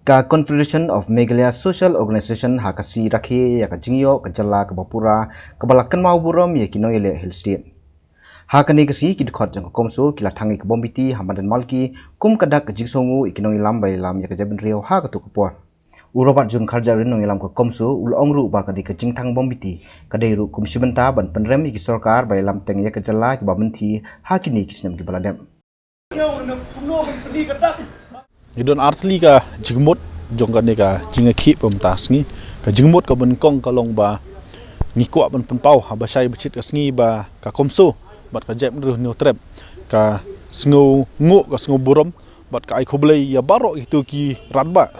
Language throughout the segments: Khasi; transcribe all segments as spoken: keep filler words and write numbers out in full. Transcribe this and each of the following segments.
Ka Confederation of Meghalaya Social Organisation ha ka sngi rakhe ïa ka jingïoh ka jylla kaba pura kaba la kynmaw burom ïa ki nongïaleh Hill State. Ha kane ka sngi ki dkhot jong ka CoMSO ki la thang ïa ka bom bithi ha madan Malki kum ka dak ka jingsngewnguh ïa ki nongïalam ba ïalam ïa ka jaitbynriew ha katto ka por. U Robert June Kharjahrin, nongïalam ka CoMSO, u la ong ruh ba ka dei ka jingthang bom bithi ka dei ruh kum shi bynta ban pynrem ïa ki sorkar ba ïalam teng ïa ka jylla kiba mynthi ha kine ki snem kiba la dep. Ngi don artylli ka jingmut jong kane ka jingïakhih mynta sngi. Ka jingmut kaba nyngkong ka long ba ngi kwah ban pynpaw haba shai ba shit ka sngi ba ka CoMSO bad ka jaitbynriew Hynñiewtrep ka sngewnguh, ka sngew burom bad ka ai khublei ïa baroh kito ki rangbah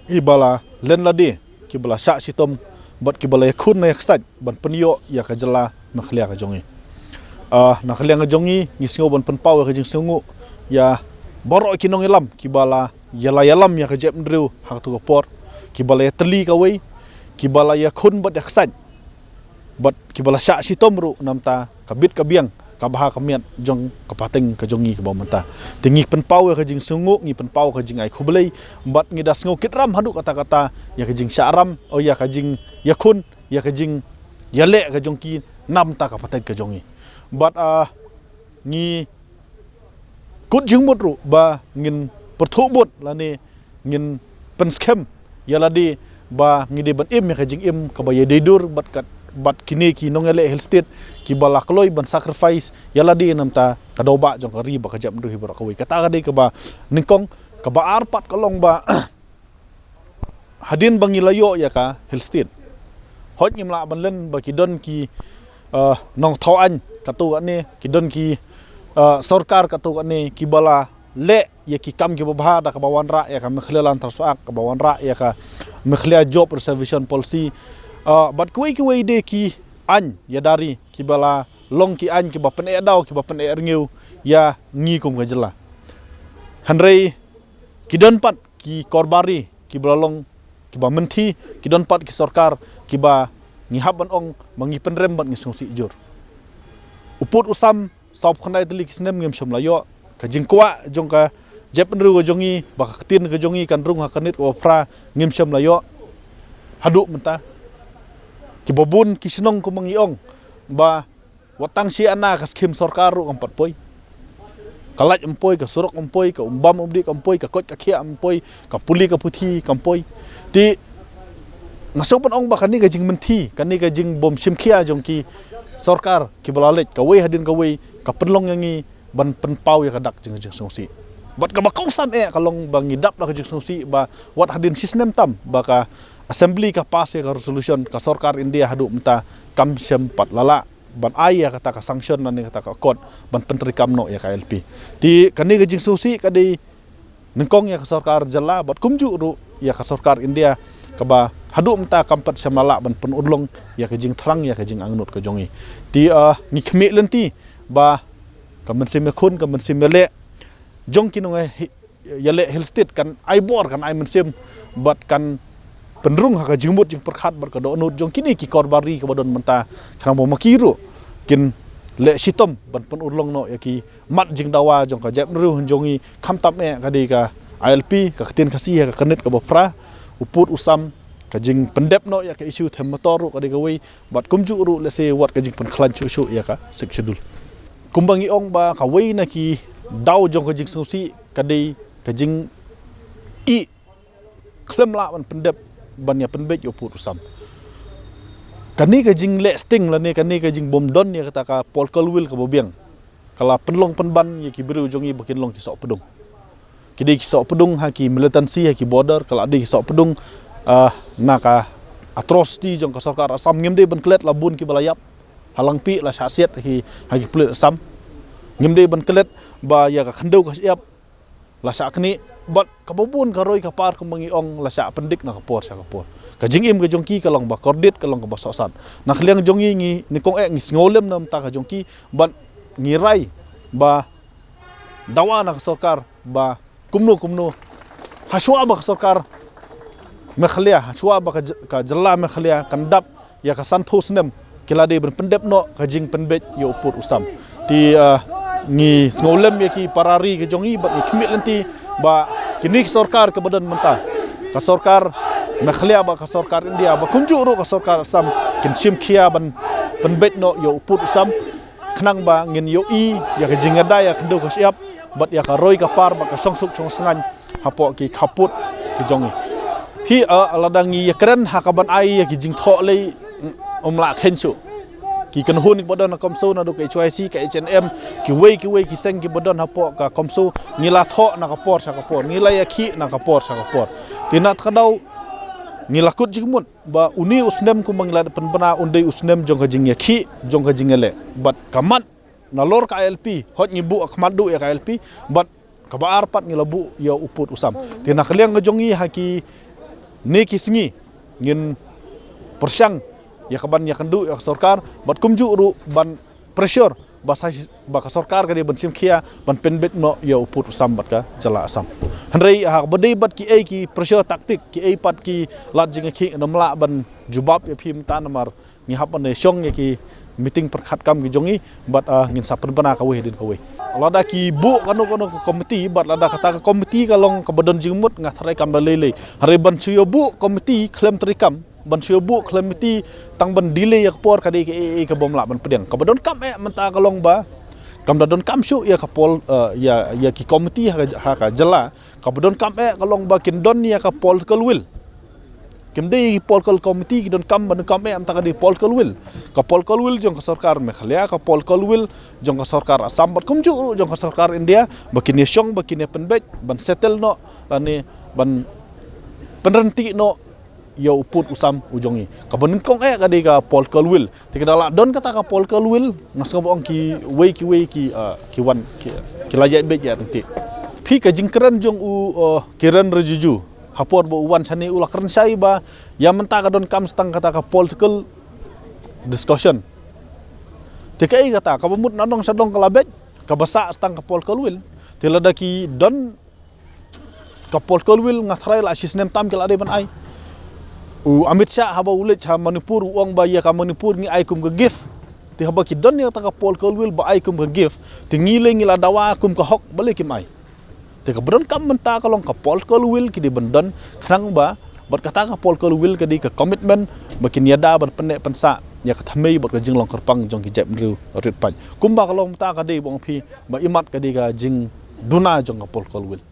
kiba la len lade, kiba la shah shitom bad kiba la ïakhun ïa ka sait ban pynïoh ïa ka jylla Meghalaya ka jong ngi. Ah, na ka liang ka jong ngi, ngi sngew ban pynpaw ïa ka jingsngewnguh ïa baroh ki nongïalam kiba la ïa la ïalam ïa ka jaitbynriew ha kato ka por, kiba la ïatylli kawei, kiba la ïakhun bad ïa ka sait bad kiba la shah shitom ruh namar ka bit ka biang ka bha ka miat jong ka pateng ka jong ngi kaba mynta. Te ngi pynpaw ïa ka jingsngewnguh, ngi pynpaw ka jingai khublei bad ngi da sngew kit ram haduh katta katta ïa ka jingshah ram, oh, ïa ka jingïakhun, ïa ka jingïaleh ka jong ki namar ka pateng ka jong ngi. Bad, ah, ngi kut jingmut ruh ba ngin pyrthuh bud lane ngin pynskhem ïa lade ba ngi dei ban im ïa ka jingim kaba ïadei dur bad kat, bad kine ki nongïaleh Hill State kiba la kloi ban sacrifice ïa lade namar ka daw ba jong ka ri bad ka jaitbynriew hi baroh kawei. Kata ka dei kaba nyngkong. Kaba ar pat ka long ba hadien ba ngi la ïoh ïa ka Hill State, hooid ngim lah ban len ba ki don ki, eh, nongthaw aiñ katto katne, ki don ki, eh, sorkar katto katne kiba la leh ïa ki kam kiba bha da kaba wanrah ïa ka Meghalaya Land Trust Act, kaba wanrah ïa ka Meghalaya Job Reservation Policy, eh, bad kiwei kiwei de ki aiñ ïada ri kiba la long ki aiñ kiba pyneh daw, kiba pyneh rngiew ïa ngi kum ka jylla. Hynrei ki don pat ki korbar ri kiba la long kiba mynthi, ki don pat ki sorkar kiba ngi hap ban ong ba ngi pynrem bad ngi sngewsih jur. U pud u sam, sawphew khyndai tylli ki snem ngim shym la ïoh. Ka jingkwah jong ka jaitbynriew ka jong ngi ba ka ktien ka jong ngi kan rung ha ka rit kaba phra ngim shym la ïoh. Haduh mynta kiba bun ki shnong kumba ngi ong ba wat tang shi ana ka skhim sorkar ruh kam pat poi. Ka light kam poi, ka surok kam poi, ka umbam umdih kam poi, ka koit ka khiah kam poi, ka pule ka puthi kam poi. Te nga sngewpynong ba kane ka jingmynthi, kane ka jingbym shim khia jong ki sorkar kiba la leit kawei hadien kawei ka pynlong ïa ngi ban pynpaw ïa ka dak jing, jingsngewsih. Bad kaba kongsan eh ka long ba ngi dap da ka jingsngewsih ba wat hadien shi snem tam ba ka Assembly ka pass ïa ka resolution, ka sorkar India haduh mynta kam shym pat la lah ban ai ïa kata ka sanction lane kata ka accord ban pyntreikam noh ïa ka I L P. Te kane ka jingsngewsih ka dei nyngkong ïa ka sorkar jylla bad kumjuh ruh ïa ka sorkar India kaba haduh mynta kam pat shym la lah ban pynurlong ïa ka jingthrang ïa ka jingangnud ka jong ngi. Te, ah, ngi khmih lynti ba ka mynsiem ïakhun, ka mynsiem ïaleh jong ki nong, eh, hi-, ïaleh Hill State kan ai bor, kan ai mynsiem bad kan pynrung ha ka jingmut jingpyrkhat bad ka dohnud jong kine ki korbar ri kaba don mynta, khnang ba ma ki ruh kin leh shitom ban pynurlong noh ïa ki mat jingdawa jong ka jaitbynriew jong ngi, khamtam eh ka dei ka I L P, ka ktien Khasi ha ka kynit kaba phra, u pud u sam, ka jingpyndep noh ïa ka issue them motor ruh ka dei kawei, bad kumjuh ruh lehse wat ka jingpynkhlaiñ shuh shuh ïa ka Sixth Schedule. Kumba ngi ong ba kawei na ki daw jong ka jingsngewsih ka dei ka jingïoh khlem lah ban pyndep ban ïa pynbeit ïa u pud u sam. Kane ka jingleh sting lane kane ka jingbym don ïa kata ka political will kaba biang ka la pynlong pynban ïa ki briew jong ngi ba kin long ki sohpdung. Ki dei ki sohpdung ha ki militancy, ha ki border, ka la dei ki sohpdung, ah, na ka atrocity jong ka sorkar Assam. Ngim dei ban klet la bun kiba la ïap ha Langpih, la shah siat ha ki, ha ki pulit Assam. Ngim dei ban klet ba ïa ka khyndew ka shyiap la shah knieh bad kaba bun ka roi ka par kumba ngi ong la shah pyndik na ka por sha ka por. Ka jingim ka jong ki ka long ba kordit, ka long kaba sohsat. Na ka liang jong ngi, ngi, ngi kong eh ngi sngewlem na bynta ka jong ki bad ngi rai ba dawa na ka sorkar ba kumno kumno, hashwa ba ka sorkar Meghalaya, hashwa ba ka j-, ka jylla Meghalaya kan dap ïa ka sanphew snem, ki la dei ban pyndep noh ka jingpynbeit ïa u pud u sam. Te, ah, ngi sngewlem ïa ki para ri ka jong ngi bad ngi khmih lynti ba kine ki sorkar kaba don mynta Ka sorkar Meghalaya bad ka sorkar India bad kumjuh ruh ka sorkar Assam kin shim khia ban pynbeit noh ïa u pud u sam, khnang ba ngin ïohi ïa ka jingïada ïa ka khyndew ka shyiap bad ïa ka roi ka par bad ka shongsuk shongsngaiñ hapoh ki khappud ki jong ngi. Phi, eh, lada ngi ïakren ha kaban ai ïa ki jingthoh lei, um lah kheiñ shuh. Ki kynhun kiba don ha CoMSO, naduh ka H Y C, ka H N M, kiwei kiwei ki seng kiba don hapoh ka CoMSO, ngi la thoh na ka por sha ka por, ngi la ïakhih na ka por sha ka por. Te na kata ka daw ngi la kut jingmut ba une u snem kumba ngi la pynbna un dei u snem jong ka jingïakhih, jong ka jingïaleh. Bad ka mat nalor ka I L P, hooid ngi buh khmat duh ïa ka I L P, bad kaba ar pat ngi la buh ïa u pud u sam. Te na ka liang ka jong ngi ha kine ki sngi ngin pyrshang ïa kaban ïakynduh ïa ka sorkar bad kumjuh ruh ban pressure ba sa, ba ka sorkar ka dei ban shim khia ban pynbeit noh ïa u pud u sam bad ka jylla Assam. Hynrei ha kaba dei bad kiei ki pressure tactic, kiei pat ki lad jingïakhih, ngam lah ban jubab ïa phi mynta namar ngi hap ban ïashong ïa ki meeting pyrkhat kam ki jong ngi bad, ah, ngin sa pynbna kawei hadien kawei. Lada ki buh kano kano ka komiti bad lada kata ka komiti ka long kaba don jingmut, nga tharai kam da lei lei. Hynrei ban shu ïa buh komiti khlem treikam, ban shu ïa buh khlem miti, tang ban delay ïa ka por, ka dei kaei kaei kabym lah ban pdiang. Kaba donkam eh mynta ka long ba kam da donkam shuh ïa ka pol, eh, ïa, ïa ki komiti ha ka, ha ka jylla. Kaba donkam eh ka long ba kin don ïa ka political will. Kim dei political committee ki donkam, ba donkam eh mynta ka dei political will. Ka political will jong ka sorkar Meghalaya, ka political will jong ka sorkar Assam bad kumjuh ruh jong ka sorkar India, ba kin ïashong, ba kin ïapynbeit ban settle noh lane ban pynryntih noh ïa u pud u sam u jong ngi. Kaba nyngkong eh ka dei ka political will. Te ka da la don kata ka political will, nga sngew ba ong kiwei kiwei ki, ah, ki wan ki, ki la ïaid beit ïaid ryntih. Phi, ka jingkren jong u, ah, Kiren Rijiju ha por ba u wan shane, u la kren shai ba ïa mynta ka donkam sa tang kata ka political discussion. Te kaei kata, kaba mut na dong sha dong ka la beit, kaba sah sa tang ka political will. Te lada ki don ka political will, nga tharai la shisnem tam ki la dei ban ai. U Amit Shah haba u leit ha Manipur u ong ba ïa ka Manipur ngi ai kum ka gift. Te haba ki don ïa kata ka political will ba ai kum ka gift, te ngi lei ngi la dawa kum ka hok, balei kim ai? Te kaba donkam mynta ka long ka political will ki dei ban don, khnang ba bad kata ka political will ka dei ka commitment ba kin ïada ban pynneh pynsah ïa ka thymmei bad ka jinglong kyrpang jong ki jaitbynriew rit paid. Kumba ka long mynta ka dei ba ong phi ba imat ka dei ka jingduna jong ka political will.